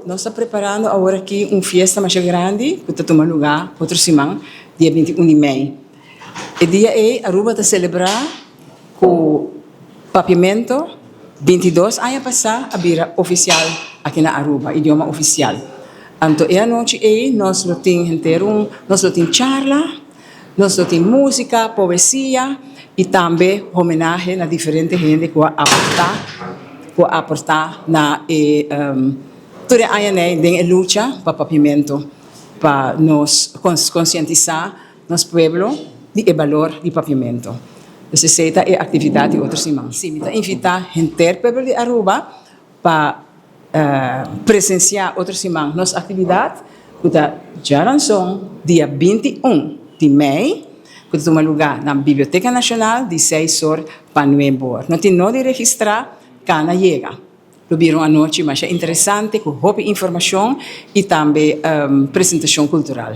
Nos ta preparando awor aki un fiesta masha grandi ku ta tuma lugá otro siman, dia 21 di mei. E dia ei Aruba ta selebrá ku Papiamento 22 aña pasá a bira ofisial aki na Aruba, idioma ofisial. Anto e anochi ei nos lo tin henter un, nos lo tin charla, nos lo tin músika, poesia i tambe homenahe na diferente hende ku a aportá, ku a aportá na e tur e añanan ei den e lucha pa Papiamento, pa nos konsientisá nos pueblo di e balor di Papiamento. Dus esei ta e aktividat di otro siman. Sí, mi ta invitá henter pueblo di Aruba pa presensiá otro siman nos aktividat ku ta djaranson dia 21 di mei ku ta tuma lugá na Biblioteka Nashonal di seis or pa nuebe or. No tin no di registrá, kana yega. Lo bira un anochi masha interesante ku hopi informashon i tambe presentashon kultural.